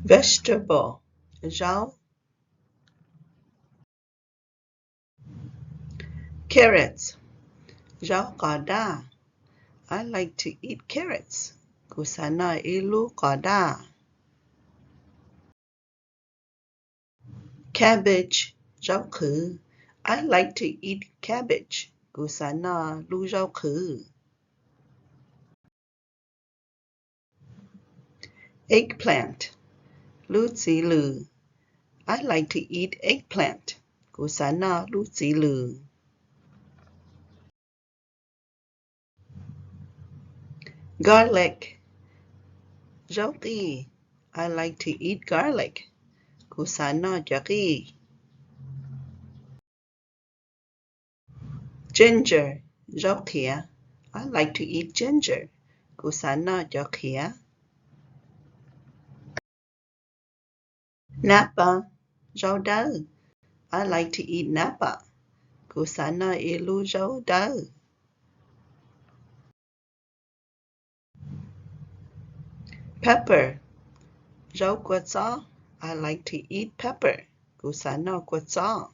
Vegetable, zaub. Carrots, zaub qos daj. I like to eat carrots. Kuv xav noj ib lub qos daj. Cabbage, zaub qhwv. I like to eat cabbage. Kuv xav noj lub zaub qhwv. Eggplant, lub txiv lws. I like to eat eggplant. Kuv xav noj lub txiv lws. Garlic, zaub qij. I like to eat garlic. Kuv xav noj cov qij. Ginger, zaub qhiav. I like to eat ginger. Kuv xav noj cov qhiav. Napa, zaub dawb. I like to eat napa. Kuv xav noj ib lub zaub dawb. Pepper, zaub kua txob. I like to eat pepper. Kuv xav noj kua txob.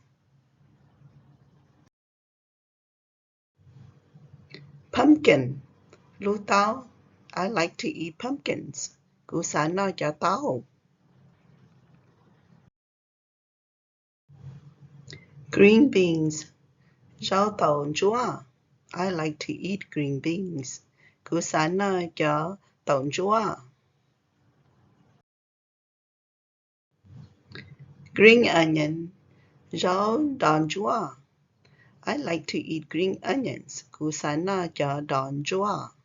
Pumpkin, lub taub. I like to eat pumpkins. Kuv xav noj cov taub. Green beans, zaub taum ntsuab. I like to eat green beans. Kuv xav noj cov taum ntsuab. Green onion, zaub dos ntsuab. I like to eat green onions. Kuv xav noj cov dos ntsuab.